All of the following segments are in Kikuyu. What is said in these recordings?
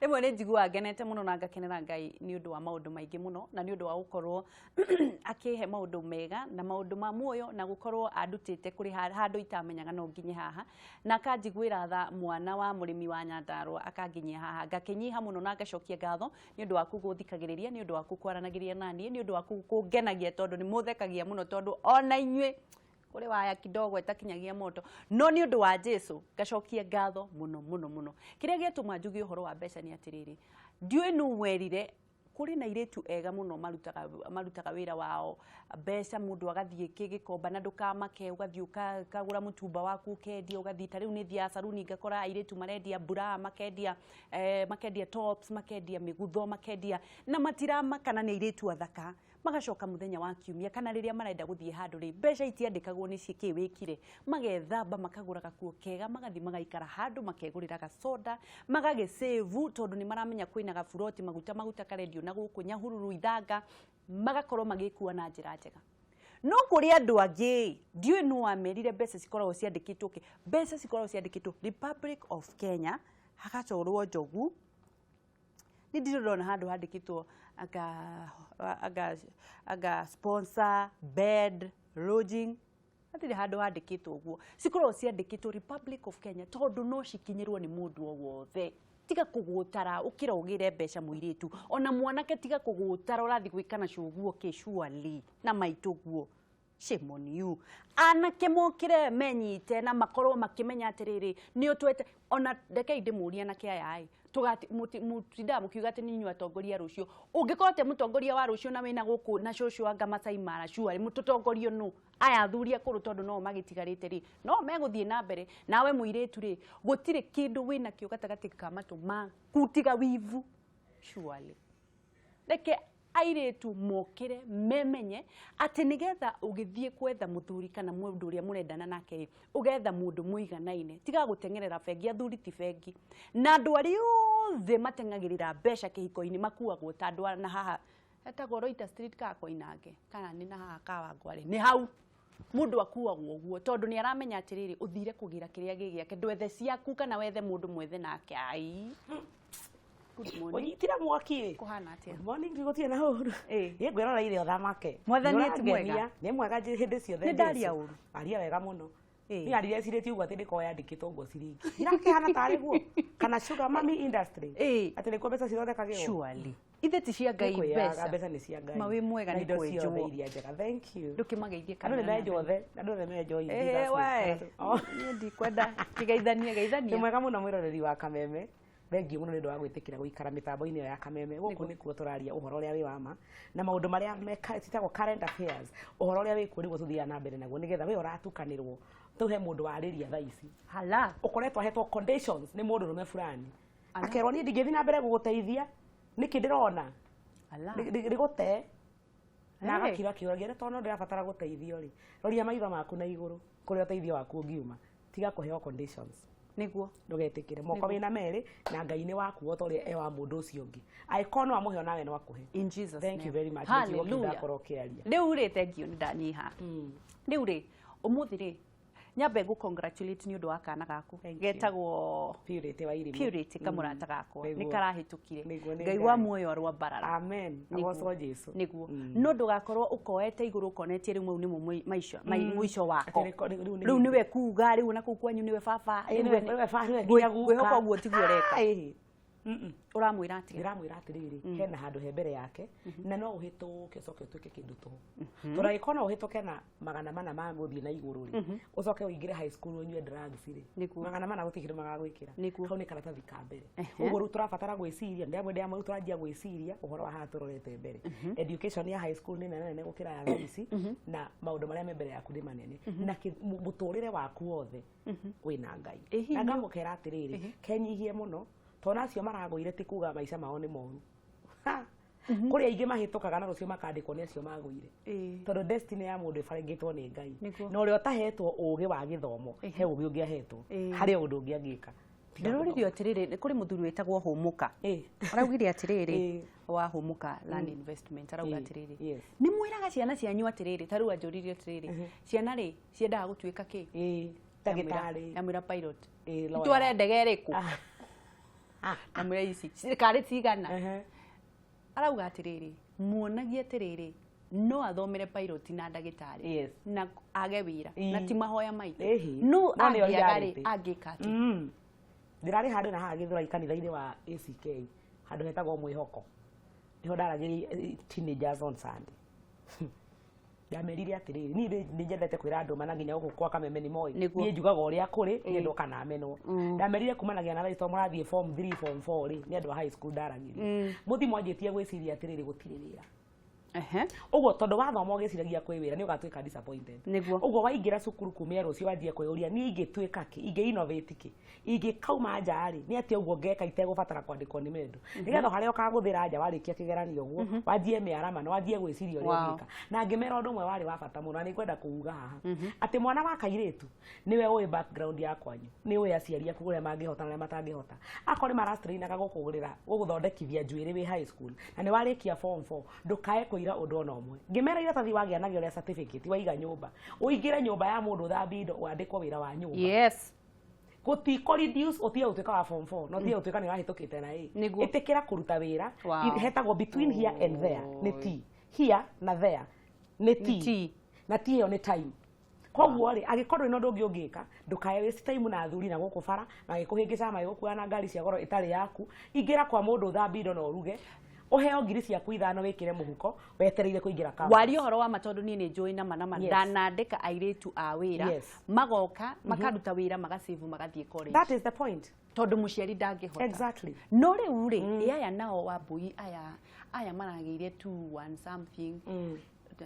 Rĩmwe nĩ njiguaga ngenete mũno na ngakenera Ngai nĩ ũndũ wa maũndũ maingĩ mũno, na nĩ ũndũ wa gũkorwo akĩhe maũndũ mega na maũndũ ma muoyo, na gũkorwo andutĩte kũrĩ handũ itamenyaga no nginye haha, na akanjiguĩra tha mwana wa mũrĩmi wa Nyandarũa akanginyia haha. Ngakĩnyiha mũno na ngacokia ngatho nĩ ũndũ waku gũthikagĩrĩria, nĩ ũndũ waku kwaranagĩria naniĩ, nĩ ũndũ waku kũngenagia, tondũ nĩ mũthekagia mũno, tondũ ona inyuĩ kũrĩ waya kidogo ĩtakinyagia moto, no nĩ ũndũ wa Jesu ngacokia ngatho mũno mũno mũno. Kĩrĩa gĩatũma njuge ũhoro wa mbeca nĩ atĩrĩrĩ, ndiũĩ nũ werire kũrĩ na airĩtu ega mũno marutaga wĩra wao mbeca, mũndũ agathiĩ kĩgĩkomba na ndũkamake, ũgathiĩ ũkagũra mũtumba waku ũkendia, ũgathiĩ ta rĩu nĩ thiaga saruni ngakora airĩtu marendia bra, makendia tops, makendia mĩgutho, makendia na matiramaka, na nĩ airĩtu athaka. Magacoka mũthenya wa kiumia kana rĩrĩa marenda gũthiĩ handũ rĩ, mbeca itiandĩkagwo nĩ kĩ wĩkire, magethamba, makagũra gakuo kega, magathiĩ magaikara handũ, makegũrĩra gacoda, magagĩsave, tondũ nĩ maramenya kwĩna gaburoti maguta maguta karendio na gũkũ Nyahururu ithanga, magakorwo magĩkua na njĩra njega. No kũrĩ andũ angĩ ndiũĩ nũ wamerire mbeca cikoragwo ciandĩkĩtwo kĩ, mbeca cikoragwo ciandĩkĩtwo Republic of Kenya, hagacorwo njogu. Nĩ ndirĩ ndona handũ handĩkĩtwo anga sponsor bed lodging, hatirĩ handũ handĩkĩtwo ũguo. Cikoragwo ciandĩkĩtwo Republic of Kenya tondũ no cikinyĩrwo nĩ mũndũ o wothe. Tiga kũgũtara, ũkĩra ũgĩre mbeca mũirĩtu, ona mwanake tiga kũgũtara, ũrathiĩ gwĩka na cũguo kĩ surely na maitũguo. Shame on you. Anake mokĩre menyite na makorwo makĩmenya atĩrĩrĩ, nĩ ũtwete. Ona rekei ndĩmũrie anake aya ĩ, mũtindaga mũkiuga atĩ nĩ inyuĩ atongoria rũciũ. Ũngĩkorwo te mũtongoria wa rũciũ na wĩna gũkũ na cũcũ anga Masai Mara, surely mũtũtongorio nũ? Aya athuri akũrũ tondũ no magĩtigarĩte rĩ, no megũthiĩ na mbere. Nawe mũirĩtu rĩ, gũtirĩ kĩndũ wĩnakĩo gatagatĩ ka matũ maku tiga wivu. Surely. Reke airĩtu mokĩre memenye atĩ nĩgetha ũgĩthiĩ kwetha mũthuri kana mũndũ ũrĩa mũrendana nake rĩ, ũgetha mũndũ mũiganaine. Tiga gũteng'erera bengi, athuri ti bengi. Na andũ arĩa othe mateng'agĩrĩra mbeca kĩhiko-inĩ makuagwo ta andũ na haha etagwo Roita Street ka Koinange kana nĩ na haha Kawangware, nĩ hau mũndũ akuagwo ũguo tondũ nĩ aramenya atĩrĩrĩ, ũthire kũgĩra kĩrĩa gĩ gĩake, ndwethe ciaku kana wethe mũndũ mwethe nake. Ai, good morning. Ũnyitire mwaki. Kũhana atĩa? Good morning, gũtirĩ na ũru. Niĩ ngwĩroreire ũthamake. Mwathani ti mwega. Nĩ mwega hĩndĩ ciothe. Nĩ ndaria ũru. Aria wega mũno. Niĩ arire ecirĩtie ũguo atĩ ndĩkorwo yandĩkĩtwo ũguo ciringi. Irakĩhana tarĩ guo. Kana sugar mummy industry. Atĩ nĩkuo mbeca cithondekagĩrwo. Surely. Ithe ti cia Ngai mbeca. Mbeca nĩ cia Ngai. Mawĩ mwega nĩ kwenjwo. Iria njega. Thank you. Ndũkĩmageithie kana. Andũ nĩ menjwo othe. Andũ othe menjwo. Niĩ ndikwenda kĩgeithanie geithanie. Nĩ mwega mũno mwĩroreri wa Kameme. Thengiũ mũno nĩ ũndũ wa gwĩtĩkĩra gũikara mĩtambo-inĩ ĩyo ya Kameme. Gũkũ nĩkuo tũraria ũhoro ũrĩa wĩ wa ma na maũndũ marĩa citagwo current affairs, ũhoro ũrĩa wĩ kuo nĩguo tũthiaga na mbere naguo nĩgetha we ũratukanĩrwo. Tũhe mũndũ warĩria thaa ici. Hala. Ũkoretwo ahetwo conditions nĩ mũndũ rũme fulani. Akerwo niĩ ndingĩthiĩ na mbere gũgũteithia nĩkĩ ndĩrona rĩgũte na agakira akĩũragia tondũ no ndĩrabatara gũteithio rĩ, roria maitho maku na igũrũ kũrĩa ũteithio waku ũngiuma. Tiga kũheo conditions. Nĩguo. Ndũgetĩkĩre. Moko wĩna merĩ na Ngai nĩ waku o ta ũrĩa e wa mũndũ ũcio ũngĩ. Angĩkorwo no amũhe onawe no akũhe. In Jesus Thank you name. very much. Hallelujah. Ndakorwo ũkĩaria. Rĩu rĩ, thank you, nĩ ndanyiha. Rĩu rĩ, ũmũthĩ rĩ, nyambe ngũ congratulate nĩ ũndũ wa kana gaku. Getagwo Purity wa Irimũ. Purity kamũrata gakwa. Nĩ karahĩtũkire. Nĩguo, nĩ Ngai wa muoyo arwambarara. Amen. Agocwo Jesu. Nĩguo. No ndũgakorwo ũkoete igũrũ ũkonetie rĩu mau nĩmo maica, mũico wako. Rĩu nĩwe kuga, rĩu na kũu kwanyu nĩwe baba. Ngwĩhoka ũguo tiguo ũreka. Ũramwĩra atĩa? Ndĩramwĩra atĩrĩrĩ, hena handũ he mbere yake na no ũhĩtũke ũcoke ũtuĩke kĩndũ tũhũ. Tondũ angĩkorwo no ũhĩtũke na 400 ma gũthiĩ na igũrũ rĩ, ũcoke ũingĩre high school ũnyue drugs rĩ, 400 gũtirĩ kĩndũ magagwĩkĩra. Hau nĩ karatathi ka mbere. Ũguo rĩu tũrabatara gwĩciria, ndĩramwĩra tũranjia gwĩciria ũhoro wa haha tũrorete mbere. Education ya high school nĩ nene nene gũkĩra ya thaa ici, na maũndũ marĩa me mbere yaku nĩ manene. Na mũtũrĩre waku wothe wĩna Ngai. Na ngamũkera atĩrĩrĩ, kenyihie mũno, tondũ acio maragũire ti kuga maica mao nĩ moru. Kũrĩ aingĩ mahĩtũkaga na rũciũ makandĩkwo nĩ acio magũire. Tondũ destiny ya mũndũ ĩbarengĩtwo nĩ Ngai. Na ũrĩa ũtahetwo ũgĩ wa gĩthomo, he ũgĩ ũngĩ ahetwo. Harĩ ũndũ ũngĩ angĩka. Ndĩroririo atĩrĩrĩ, nĩ kũrĩ mũthuri wĩtagwo Hũmũka. Araugire atĩrĩrĩ, wa Hũmũka Land Investment, arauga atĩrĩrĩ, nĩ mwĩraga ciana cianyu atĩrĩrĩ, ta rĩu anjũririe atĩrĩrĩ, ciana rĩ, ciendaga gũtuĩka kĩ? Ndagĩtarĩ. Ndamwĩra pilot. Itware ndege ĩrĩkũ? Na mwĩra ici karĩ cigana. Arauga atĩrĩrĩ, muonagie atĩrĩrĩ, no athomere pilot na ndagĩtarĩ na age wĩra na ti mahoya maitũ. No No nĩyo angĩaga rĩ, reality. angĩka atĩa? Ndĩrarĩ handũ na haha Gĩthũrai kanitha-inĩ wa ACK, handũ hetagwo Mwĩhoko, nĩho ndaragĩria teenagers on Sunday. Ndamerire atĩrĩrĩ, niĩ nĩ nyendete kwĩra andũ mana nginya gũkũ kwa Kameme nĩ moĩ. Niĩ njugaga ũrĩa kũrĩ, nyendwo kana menwo. Ndamerire kumanagia na thaa ici tondũ mũrathiĩ form 3, form 4 rĩ, nĩ andũ a high school ndaragĩria. Mũthiĩ mwanjĩtie gwĩciria atĩrĩrĩ, gũtirĩ wĩra. Ũguo tondũ wathoma ũgĩciragia kwĩ wĩra, nĩ ũgatuĩka disappointed. Ũguo waingĩra cukuru kumia rũciũ wanjie kwĩyũria, niĩ ingĩtuĩka kĩ, ingĩ innovate kĩ, ingĩkauma nja rĩ, nĩ atĩa ũguo ngeka itegũbatara kwandĩkwo nĩ mendo, nĩgetha harĩa ũkagũthĩra nja warĩkia kĩgeranio ũguo wanjie mĩarama na wanjie gwĩciria ũrĩa ũngĩka. Na ngĩmera ũndũ ũmwe warĩ wa bata mũno na nĩngwenda kũuga haha, atĩ mwana wa kairĩtu nĩwe ũĩ background ya kwanyu, nĩ ũĩ aciari aku ũrĩa mangĩhota na ũrĩa matangĩhota. Akorwo nĩ marastrainaga gũkũgũrĩra, gũgũthondekithia njuĩrĩ wĩ high school na nĩ warĩkia form 4, ndũkae kũira ũndũ ona ũmwe. Ngĩmera iratathi wagĩa narĩo rĩa certificate waiga nyũmba, ũingĩre nyũmba ya mũndũ ũthambie indo, wandĩkwo wĩra wa nyũmba. Gũtikũ reduce ũtige gũtuĩka wa form 4, no ũtige gũtuĩka nĩ ũrahĩtũkĩte na ĩ. Ĩtĩkĩra kũruta wĩra. Hetagwo between here and there nĩ T, here na there nĩ T. Nĩ T. Na T ĩyo nĩ time. Koguo rĩ, angĩkorwo ndũrĩ na ũndũ ũngĩ ũngĩka, ndũkae waste time na athuri na gũkũ bara magĩkũhĩngĩcaga magĩgũkuaga na ngari cia goro ĩtarĩ yaku. Ingĩra kwa mũndũ ũthambie indo na ũruge, ũheo 5,000 wĩkĩre mũhuko wetereire kũingĩra campus. Waria ũhoro wa ma, tondũ niĩ nĩ njũĩ nama nama. Ndanandĩka airĩtu a wĩra, magoka makaruta wĩra, magasave, magathiĩ college. That is the point. Tondũ mũciari ndangĩhota. No rĩu rĩ, ĩ aya nao Wambui, aya maragĩire 2 1 something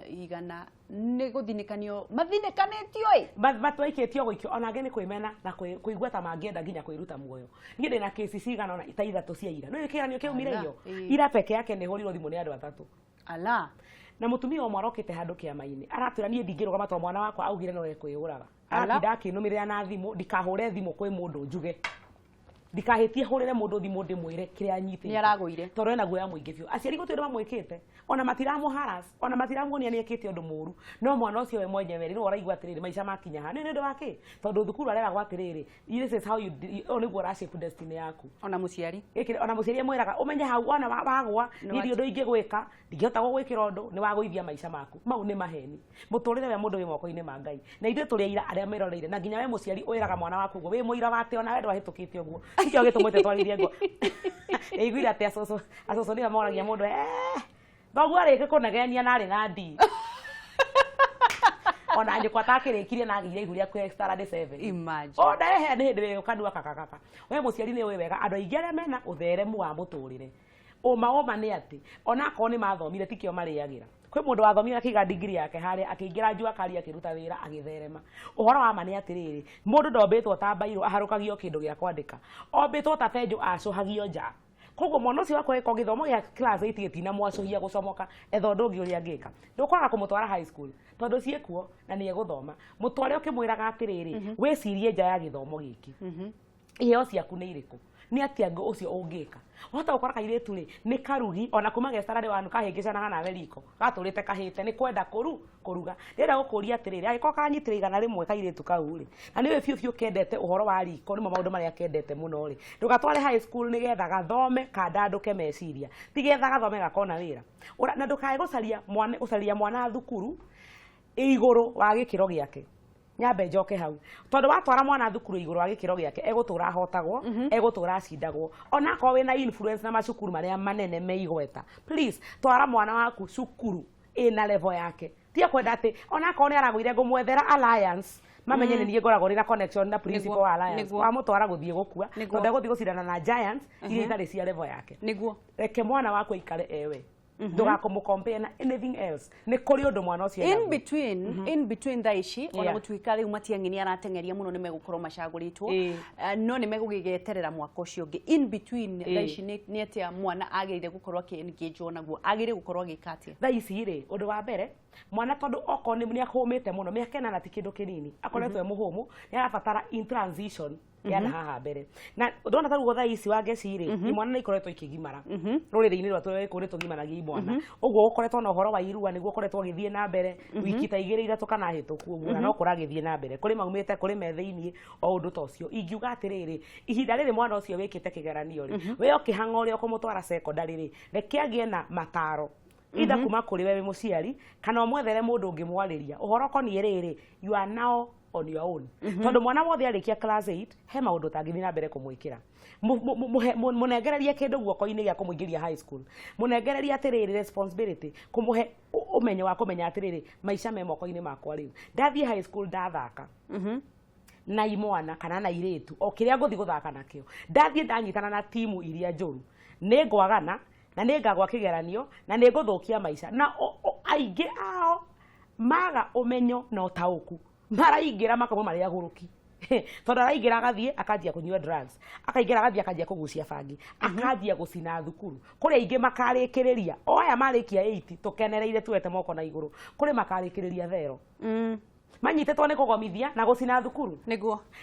igana, nĩ gũthinĩkanio mathinĩkanĩtio ĩ. Matwaikĩtio gũikio, ona angĩ nĩ kwĩmena na kũigua ta mangĩenda nginya kwĩruta muoyo. Niĩ ndĩna kĩci cigana ona ta ithatũ cia ira. Nĩ kĩgeranio kĩaumire Ala, iyo. Ĩ. Ira peke yake nĩ hũrirwo thimũ nĩ andũ atatũ. Ala. Na mũtumia ũmwe arokĩte handũ kĩama-inĩ aratwĩra, niĩ ndingĩrũgama tondũ mwana wakwa augire no ekwĩyũraga. Ala. Aratinda akĩnũmĩrĩra na thimũ, ndikahũre thimũ kwĩ mũndũ njuge, ndikahĩtie hũrĩre mũndũ thimũ ndĩmwĩre kĩrĩa anyitĩte. Nĩ aragũire. Tondũ ena guoya mũingĩ biũ. Aciari gũtirĩ ũndũ mamwĩkĩte, ona matiramũ harass, ona matiramuonia nĩ ekĩte ũndũ mũru, no mwana ũcio we mwenyewe rĩ, nĩwe ũraigua atĩrĩrĩ, maica makinya haha nĩ ũndũ wa kĩ? Tondũ thukuru areragwo atĩrĩrĩ, this is how you, ũũ nĩguo ũrashape destiny yaku. Ona mũciari. Gĩkĩ ona mũciari amwĩraga ũmenye hau ona wagwa, Nĩ niĩ ndirĩ ũndũ ingĩgwĩka, ndingĩhota gũgwĩkĩra ũndũ, nĩ wagũithia maica maku. Mau nĩ maheni. Mũtũrĩre wa mũndũ wĩ moko-inĩ ma Ngai, na ithuĩ tũrĩ aira arĩa meroreire, na nginya we mũciari wĩraga mwana waku ũguo, wĩ mũira wa atĩ ona we ndwahĩtũkĩte ũguo, nĩkĩo gĩtũmĩte twarithie nguo. Ĩiguire atĩ acũcũ nĩo moragia mũndũ, thoguo arĩkĩ kũnegenia na arĩ na ndi ona nyũkwa atakĩrĩkirie na agĩire ihu rĩaku standard 7. Imagine. O ndehe nĩ hĩndĩ wĩ kanua kakakaka. We mũciari nĩ ũĩ wega andũ aingĩ arĩa mena ũtheremu wa mũtũrĩre, ũma ũma nĩ atĩ onakorwo nĩ mathomire tikĩo marĩagĩra. Kwĩ mũndũ wathomire akĩiga degree yake harĩa, akĩingĩra jua kali, akĩruta wĩra, agĩtherema. Ũhoro wa ma nĩ atĩrĩrĩ, mũndũ ndombĩtwo ta mbairũ aharũkagio kĩndũ gĩa kwandĩka, ombĩtwo ta benjũ acũhagio nja. Koguo mwana ũcio wakwa ĩko gĩthomo gĩa class 8 gĩtinamwacũhia gũcomoka, etha ũndũ ũngĩ ũrĩa angĩka. Ndũkwaga kũmũtwara high school tondũ ciĩkuo na nĩ egũthoma. Mũtware ũkĩmwĩraga atĩrĩrĩ, wĩcirie nja ya gĩthomo gĩkĩ, iheo ciaku nĩ irĩkũ, nĩ atĩa ũcio ũngĩka. Wahota gũkora kairĩtu rĩ nĩ karugi, ona kuma gestararĩ wanu kahĩngĩcanaga nawe riko, gatũrĩte kahĩte nĩ kwenda kũruga. Ndĩrenda gũkũria atĩrĩrĩ, angĩkorwo karanyitĩra 100 kairĩtu kau rĩ, na nĩwe biũ biũ kendete ũhoro wa riko, nĩmo maũndũ marĩa kendete mũno rĩ, ndũgatware high school nĩgetha gathome kandandũke meciria, ti getha gathome gakona wĩra. Na ndũkae gũcaria mwana thukuru igũrũ wa gĩkĩro gĩake. Nyambe njoke hau, tondũ watwara mwana thukuru igũrũ wa gĩkĩro gĩake, egũtũra ahotagwo, egũtũra acindagwo, onakorwo wĩna influence na macukuru marĩa manene me igweta. Please twara mwana waku cukuru ĩna level yake. Tia kwenda atĩ onakorwo nĩ aragũire ngũmwethera Alliance, mamenye nĩ niĩ ngoragwo ndĩ na connection na principal wa Alliance, wamũtwara gũthiĩ gũkua, tondũ egũthiĩ gũcindana na giants iria itarĩ cia level yake. Reke mwana waku aikare ewe, ndũgakũmũ na anything else. Nĩ kũrĩ ũndũ mwana ũcio In enaguo. between, in between thaa ici, ona gũtuĩka rĩu Matiang'i nĩ arateng'eria mũno, nĩ megũkorwo macagũrĩtwo, no nĩ megũgĩgeterera mwaka ũcio ũngĩ. In between thaa ici nĩ atĩa mwana agĩrĩire gũkorwo akĩ-engage naguo, agĩrĩire gũkorwo agĩka atĩa? Thaa ici rĩ, ũndũ wa mbere Mwana tondũ okorwo nĩ ahũmĩte mũno, mĩaka 8 ti kĩndũ kĩnini, akoretwo e mũhũmũ, nĩ arabatara in transition ya na haha mbere. Na ndona ta rĩu thaa ici wa ngeci rĩ, imwana nĩ ikoretwo ikĩgimara rũrĩrĩ-inĩ rwa tũrĩ nĩ tũgimaragia imwana. Ũguo gũkoretwo na ũhoro wa irua nĩguo ũkoretwo ũgĩthiĩ na mbere wiki ta 2 3 kana hĩtũku ũguo, na no kũragĩthiĩ na mbere, kũrĩ maumĩte, kũrĩ me thĩiniĩ, o ũndũ ta ũcio. Ingiuga atĩrĩrĩ, ihinda rĩrĩ mwana ũcio wĩkĩte kĩgeranio rĩ, we ũkĩhang'a ũrĩa ũkũmũtwara secondary rĩ, reke agĩe na mataro either kuma kũrĩ we wĩ mũciari kana ũmwethere mũndũ ũngĩmwarĩria ũhoro ũkoniĩ rĩrĩ. You are now on your own, tondũ mwana wothe arĩkia class 8 he maũndũ ũtangĩthiĩ na mbere kũmwĩkĩra. Mũnengererie kĩndũ guoko-inĩ gĩa kũmũingĩria high school, mũnengererie atĩrĩrĩ responsibility, kũmũhe ũmenyo wa kũmenya atĩrĩrĩ, maica me moko-inĩ makwa rĩu. Ndathiĩ high school, ndathaka na imwana kana na irĩtu, o kĩrĩa ngũthiĩ gũthaka nakĩo, ndathiĩ ndanyitana na timu iria njũru, nĩ ngwagana na nĩ ngagwa kĩgeranio na nĩ ngũthũkia maica. Na aingĩ ao maga ũmenyo na ũtaũku, maraingĩra makomwo marĩ agũrũki, tondũ araingĩra agathiĩ akanjia kũnyua drugs, akaingĩra agathiĩ akanjia kũgucia bangi, akanjia gũcina thukuru. Kũrĩ aingĩ makarĩkĩrĩria, o aya marĩkia 8 tũkenereire tuete moko na igũrũ, kũrĩ makarĩkĩrĩria thero manyitĩtwo nĩ kũgomithia na gũcina thukuru.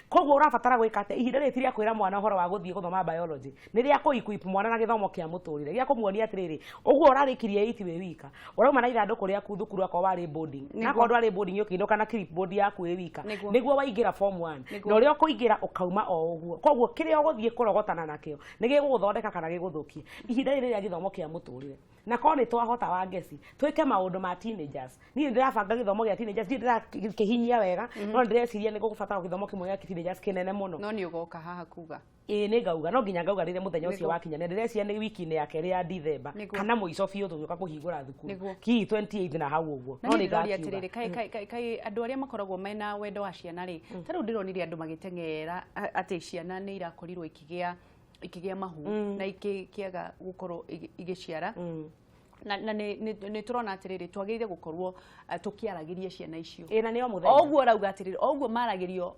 Koguo ũrabatara gwĩka atĩa? Ihinda rĩrĩ ti rĩa kwĩra mwana ũhoro wa gũthiĩ gũthoma biology, nĩ rĩa kũ equip mwana na gĩthomo kĩa mũtũrĩre, gĩa kũmuonia atĩrĩrĩ, ũguo ũrarĩkirie 8 wĩ wika, ũrauma na ithandũkũ rĩaku thukuru akorwo warĩ boarding, na akorwo ndwarĩ boarding ũkĩinũka na clipboard yaku wĩ wika nĩguo waingĩra form 1. Na ũrĩa ũkũingĩra ũkauma o ũguo. Koguo kĩrĩa ũgũthiĩ kũrogotana nakĩo nĩ gĩgũgũthondeka kana gĩgũthũkie. Ihinda rĩrĩ rĩa gĩthomo kĩa mũtũrĩre, na korwo nĩ twahota wa ngeci twĩke maũndũ ma teenagers, niĩ ndĩrabanga gĩthomo gĩa teenagers, niĩ ndĩrakĩhinyia wega, no ndĩreciria nĩ gũgũbatara gĩthomo kĩmwe gĩa teenagers kĩnene mũno. No nĩ ũgoka haha kuga? Ĩĩ, nĩ ngauga, no nginya ngauga rĩrĩa mũthenya ũcio wakinya. Na ndĩreciria nĩ wiki-inĩ ya kerĩ ya Dithemba kana mũico biũ tũgĩũka kũhingũra thukuru, hihi 28 na hau ũguo. No nĩ ngakiuga atĩrĩrĩ, kaĩ andũ arĩa makoragwo mena wendo wa ciana rĩ, ta rĩu ndĩronire andũ magĩteng'era atĩ ciana nĩ irakorirwo ikĩgĩa mahu na ikĩaga gũkorwo igĩciara, na nĩ tũrona atĩrĩrĩ, twagĩrĩire gũkorwo tũkĩaragĩria ciana icio. Ĩ, na nĩ o mũthenya. O ũguo ũrauga atĩrĩrĩ, o ũguo maragĩrio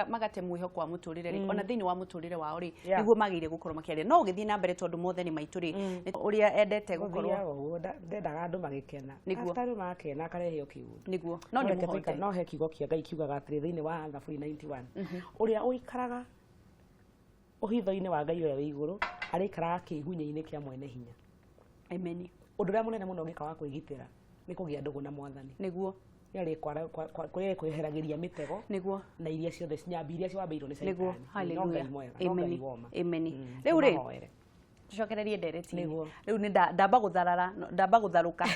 magate mwĩhoko wa mũtũrĩre rĩ, ona thĩinĩ wa mũtũrĩre wao rĩ, nĩguo magĩrĩire gũkorwo makĩaria. No ũgĩthiĩ na mbere, tondũ mothe nĩ maitũ rĩ, ũrĩa endete gũkorwo ũguo ndendaga andũ magĩkena. After andũ makena, akarehe o kĩũndũ. Nĩguo, no nĩ mũhote. No he kiugo kĩa Ngai kiugaga atĩrĩ thĩinĩ wa Thaburi 91, ũrĩa ũikaraga ũhitho-inĩ wa Ngai ũrĩa wĩ igũrũ arĩikaraga kĩgunyĩ-inĩ kĩa mwene hinya. Amen. Ũndũ ũrĩa mũnene mũno ũngĩka wa kwĩgitĩra nĩ kũgĩa ndũgũ na Mwathani. Nĩ arĩkweheragĩria mĩtego na iria ciothe nyambi iria ciwambĩirwo nĩ Caitani. No Ngai mwega, no Ngai woma. Amen. Rĩu rĩ, tucokererie ndereti. Rĩu nĩ ndamba gũtharara, ndamba gũtharũka,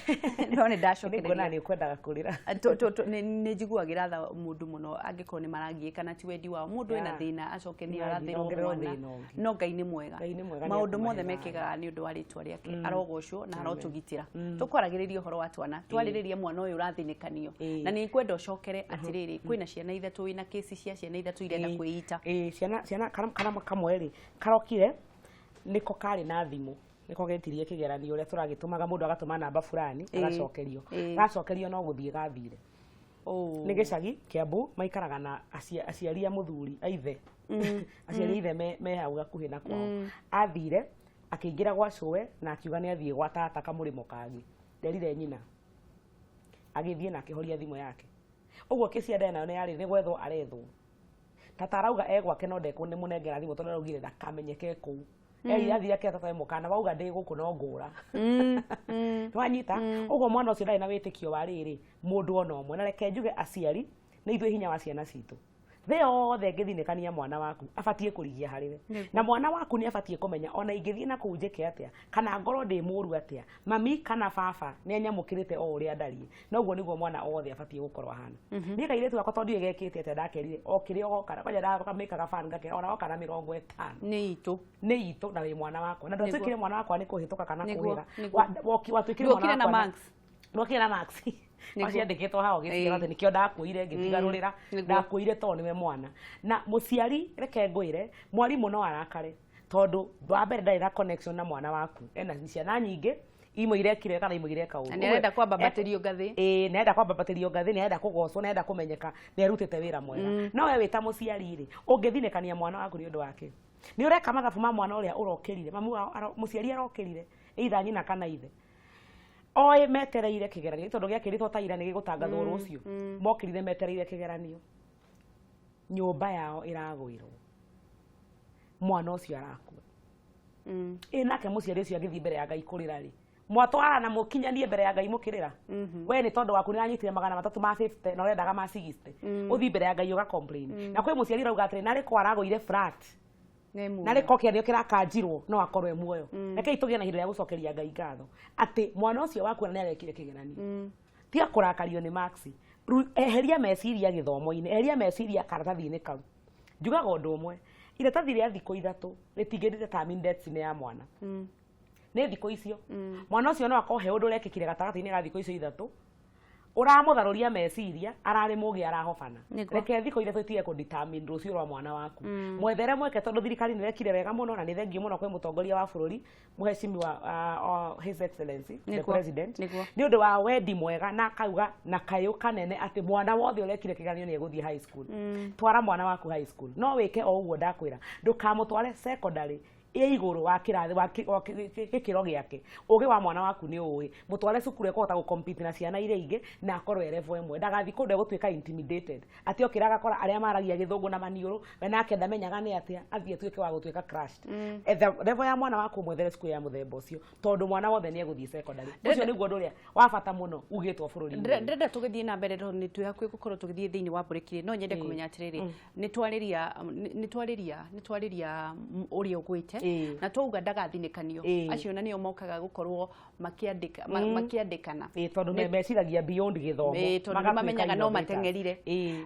no nĩ ndacokereria. Nĩ ũkwendaga kũrĩra. Nĩ njiguagĩra tha mũndũ mũno angĩkorwo nĩ maragiĩka na ti wendi wao, mũndũ ena thĩna acoke nĩ arathĩrwo mwana. No Ngai nĩ mwega, maũndũ mothe mekĩkaga nĩ ũndũ wa rĩtwa rĩake, arogocwo na arotũgitĩra. Tũkwaragĩrĩria ũhoro wa twana, twarĩrĩria mwana ũyũ ũrathĩnĩkanio, na nĩ ngwenda ũcokere atĩrĩrĩ, kwĩna ciana ithatũ, wĩna kĩci cia ciana ithatũ irenda kwĩita. Ciana kana kamwe rĩ karokire nĩko karĩ na thimũ, nĩko getirie kĩgeranio ũrĩa tũragĩtũmaga, mũndũ agatũma namba fulani agacokerio, gacokerio no gũthiĩ gathire. Nĩ gĩcagi Kiambu, maikaraga na aciari a mũthuri aithe, aciari aithe me hau gakuhĩ na kwao. Athire akĩingĩra gwa cũwe na akiuga nĩ athiĩ gwa tata kamũrĩmo kangĩ, nderire nyina, agĩthiĩ na akĩhoria thimũ yake. Ũguo kĩci ndarĩ nayo nĩ yarĩ nĩ gwethwo arethwo. Tata arauga e gwake, no ndekũ nĩ mũnengera thimũ tondũ araugire ndakamenyeke kũu. Erire athire akĩra tata we mũkana wauga ndĩ gũkũ no ngũra. Nĩwanyita? Ũguo mwana ũcio ndarĩ na wĩtĩkio wa rĩrĩ mũndũ ona ũmwe. Na reke njuge, aciari nĩ ithuĩ hinya wa ciana citũ. Thĩ yothe ĩngĩthinĩkania, mwana waku abatiĩ kũrigia harĩ we, na mwana waku nĩ abatiĩ kũmenya ona ingĩthiĩ na kũu njĩke atĩa kana ngorwo ndĩ mũru atĩa, mami kana baba nĩ anyamũkĩrĩte o ũrĩa ndariĩ. Na ũguo nĩguo mwana othe abatiĩ gũkorwo ahana. Niĩ kairĩtu gakwa, tondũ ndiũĩ gekĩte atĩa, ndakerire o kĩrĩa ũgoka kwanja ndakamĩkaga fan, ngakera ona woka na 50. Nĩ itũ. Nĩ itũ na wĩ mwana wakwa na ndwatuĩkire mwana wakwa nĩ kũhĩtũka kana kũhĩga, watuĩkire mwana wakwa na marks. Ndwokire na marks waciandĩkĩtwo haha ũgĩciara atĩ nĩkĩo ndakuire ngĩtigarũrĩra, ndakuire tondũ nĩwe mwana. Na mũciari, reke ngwĩre, mwarimũ no arakare tondũ wa mbere ndarĩ na connection na mwana waku, ena ciana nyingĩ, imwe irekire kana imwe ireka ũru. Na nĩarenda kwambambatĩrio ngathĩ. Ĩĩ, nĩarenda kwambambatĩrio ngathĩ, nĩarenda kũgocwo, nĩarenda kũmenyeka nĩarutĩte wĩra mwega. No we wĩ ta mũciari rĩ, ũngĩthinĩkania mwana waku nĩ ũndũ wake, nĩ ũreka mathabu ma mwana ũrĩa ũrokĩrire, mamu wao mũciari arokĩrire, either nyina kana ithe. Oĩ metereire kĩgeranio tondũ gĩakĩrĩtwo ta ira nĩ gĩgũtangathwo rũciũ. Mokĩrire metereire kĩgeranio. Nyũmba yao ĩragũirwo. Mwana ũcio arakua. Ĩ nake mũciari ũcio agĩthiĩ mbere ya Ngai kũrĩra rĩ, mwatwara na mũkinyanie mbere ya Ngai mũkĩrĩra. We nĩ tondũ waku nĩranyitire 350 na ũrendaga ma 60. Ũthiĩ mbere ya Ngai ũga complain. Na kwĩ mũciari ũrauga atĩrĩ, narĩ ko aragũire flat. Na rĩ ko kĩanio kĩrakanjirwo no akorwo e muoyo. Rekei tũgĩe na ihinda rĩa gũcokeria Ngai ngatho atĩ mwana ũcio waku ona nĩarekire kĩgeranio. Tiga kũrakario nĩ marks. Eheria meciria gĩthomo-inĩ, eheria meciria karatathi-inĩ kau. Njugaga ũndũ ũmwe, iratathi rĩa thikũ 3 rĩtingĩ determine destiny ya mwana. Nĩ thikũ icio. Mwana ũcio no akorwo he ũndũ ũrekĩkire gatagatĩ-inĩ ga thikũ icio 3 ũramũtharũria meciria, ararĩ mũgĩ arahobana. Reke thikũ 3 itige kũ determine rũciũ rwa mwana waku. Mwethere mweke tondũ thirikari nĩ ĩrekire wega mũno na nĩ thengiũ mũno kwĩ mũtongoria wa bũrũri mũhecimiwa His Excellency the President nĩ ũndũ wa wendi mwega na akauga na kayũ kanene atĩ mwana wothe ũrekire kĩgeranio nĩ egũthiĩ high school. Twara mwana waku high school. No wĩke o ũguo ndakwĩra, ndũkamũtware secondary ĩ igũrũ wa kĩrathi wa gĩkĩro gĩake. Ũgĩ wa mwana waku nĩ ũĩ, mũtware cukuru ekũhota gũ compete na ciana iria ingĩ na akorwo e level ĩmwe. Ndagathiĩ kũndũ egũtuĩka intimidated atĩ okĩra agakora arĩa maragia gĩthũngũ na maniũrũ, we nake ndamenyaga nĩ atĩa, athiĩ atuĩke wa gũtuĩka crushed. Etha level ya mwana waku mwethere cukuru ya mũthemba ũcio tondũ mwana wothe nĩ egũthiĩ secondary. Ũcio nĩguo ũndũ ũrĩa wa bata mũno ugĩtwo bũrũri-inĩ. Ndĩrenda tũgĩthiĩ na mbere tondũ nĩ twĩ hakuhĩ gũkorwo tũgĩthiĩ thĩinĩ wa break, no nyende kũmenya atĩrĩrĩ, nĩ twarĩria ũrĩa ũgwĩte na twauga ndagathinĩkanio, acio na nĩo mokaga gũkorwo makĩandĩka makĩandĩkana. Tondũ meciragia beyond gĩthomo. Tondũ nĩ mamenyaga no mateng'erire.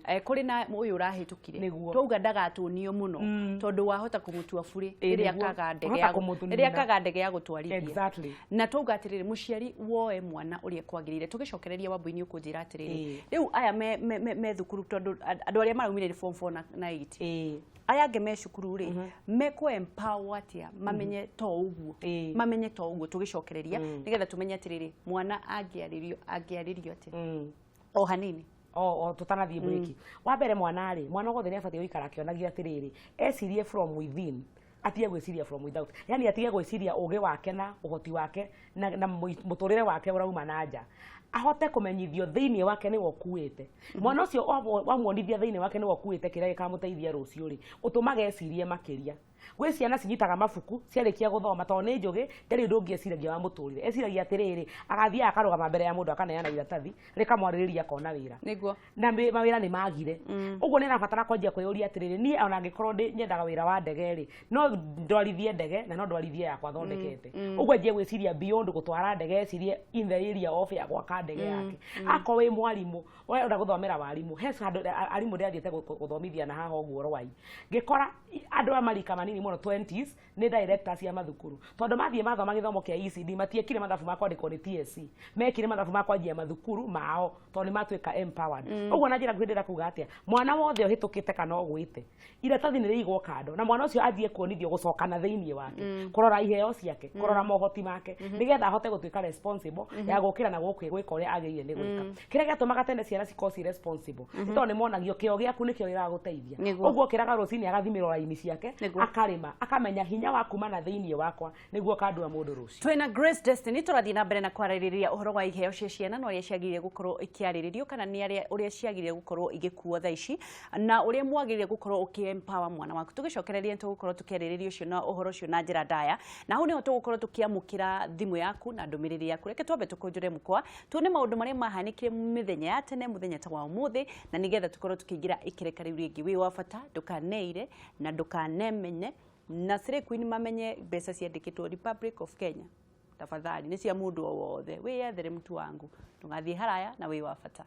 Kũrĩ na ũyũ ũrahĩtũkire, twauga ndagatũnio mũno tondũ wahota kũmũtua burĩ rĩrĩa akaga ndege ya rĩrĩa akaga ndege ya gũtwarithia. Na twauga atĩrĩrĩ, mũciari woe mwana ũrĩa kwagĩrĩire. Tũgĩcokereria wambui-inĩ ũkũnjĩra atĩrĩrĩ, rĩu aya me thukuru, tondũ andũ arĩa maraumire nĩ form 4 na 8, aya angĩ me cukuru rĩ, mekũ empower atĩa mamenye to ũguo, mamenye to ũguo? Tũgĩcokereria nĩgetha tũmenye atĩrĩrĩ, mwana angĩarĩrio atĩa o hanini. O tũtanathiĩ break, wa mbere, mwana rĩ, mwana wothe nĩ abatiĩ gũikara akĩonagio atĩrĩrĩ, ecirie from within, atige gwĩciria from without, yani atige gwĩciria ũgĩ wake na ũhoti wake na mũtũrĩre wake ũrauma na nja, ahote kũmenyithio thĩinĩ wake nĩwe ũkuĩte. Mwana ũcio wamuonithia thĩinĩ wake nĩwe ũkuĩte kĩrĩa gĩkamũteithia rũciũ rĩ, ũtũmaga ecirie makĩria. Gwĩ ciana cinyitaga mabuku ciarĩkia gũthoma tondũ nĩ njũgĩ, ndarĩ ũndũ ũngĩ eciragia wa mũtũrĩre. Eciragia atĩrĩrĩ, agathiaga akarũgama mbere ya mũndũ akaneana iratathi rĩkamwarĩrĩria akona wĩra. Na mawĩra nĩ magire ũguo nĩ arabatara kwanjia kwĩyũria atĩrĩrĩ, niĩ ona angĩkorwo ndĩ nyendaga wĩra wa ndege rĩ, no ndwarithie ndege na no ndwarithie yakwa thondekete ũguo. Anjie gwĩciria beyond gũtwara ndege, ecirie in the area of ya gwaka ndege yake. Akorwo wĩ mwarimũ ũrenda gũthomera warimũ, he handũ arimũ ndĩrathiĩte gũthomithia na haha ũguo Rwai, ngĩkora andũ a marika manini mũno, 20s, nĩ directors cia mathukuru, tondũ mathiĩ mathoma gĩthomo kĩa ECD, matiekire mathabu ma kwandĩkwo nĩ TSC, mekire mathabu ma kwanjia mathukuru mao tondũ nĩ matuĩka empowered. Ũguo na njĩra nguhĩ ndĩrenda kuga atĩa, mwana wothe ũhĩtũkĩte kana ũgwĩte, iratathi nĩ rĩigwo kando na mwana ũcio athiĩ kuonithio gũcokana thĩinĩ wake, kũrora iheo ciake, kũrora mohoti make, nĩgetha ahote gũtuĩka responsible ya gũkĩra na gũkĩ gwĩka ũrĩa agĩrĩire nĩ gwĩka. Kĩrĩa gĩatũmaga tene ciana cikorwo ci responsible nĩ tondũ nĩ monagio kĩo gĩaku nĩkĩo gĩgagũteithia. Ũguo okĩraga rũcinĩ agathimĩrwo raini ciake, akarĩma, akamenya hinya wa kuma na thĩinĩ wakwa nĩguo kandua mũndũ rũciũ. Twĩna Grace Destiny, tũrathiĩ na mbere na kwarĩrĩria ũhoro wa iheo cia ciana na ũrĩa ciagĩrĩire gũkorwo ikĩarĩrĩrio, kana nĩ arĩa ũrĩa ciagĩrĩire gũkorwo igĩkuo thaa ici, na ũrĩa mwagĩrĩire gũkorwo ũkĩ-empower mwana waku. Tũgĩcokereria nĩ tũgũkorwo tũkĩarĩrĩria ũcio na ũhoro ũcio na njĩra ndaya, na hau nĩho tũgũkorwo tũkĩamũkĩra thimũ yaku na ndũmĩrĩri yaku. Reke twambe tũkũnjũre mũkwa tuone maũndũ marĩa mahanĩkire mĩthenya ya tene, mũthenya ta wa ũmũthĩ, na nĩgetha tũkorwo tũkĩingĩra ikereka rĩu rĩngĩ. Wĩ wa bata, ndũkaneire na ndũkanemenye na Slay Queen mamenye mbeca ciandĩkĩtwo Republic of Kenya, tafadhali, nĩ cia mũndũ o wothe. Wĩyethere mtu wangu, ndũgathiĩ haraya na wĩ wa bata.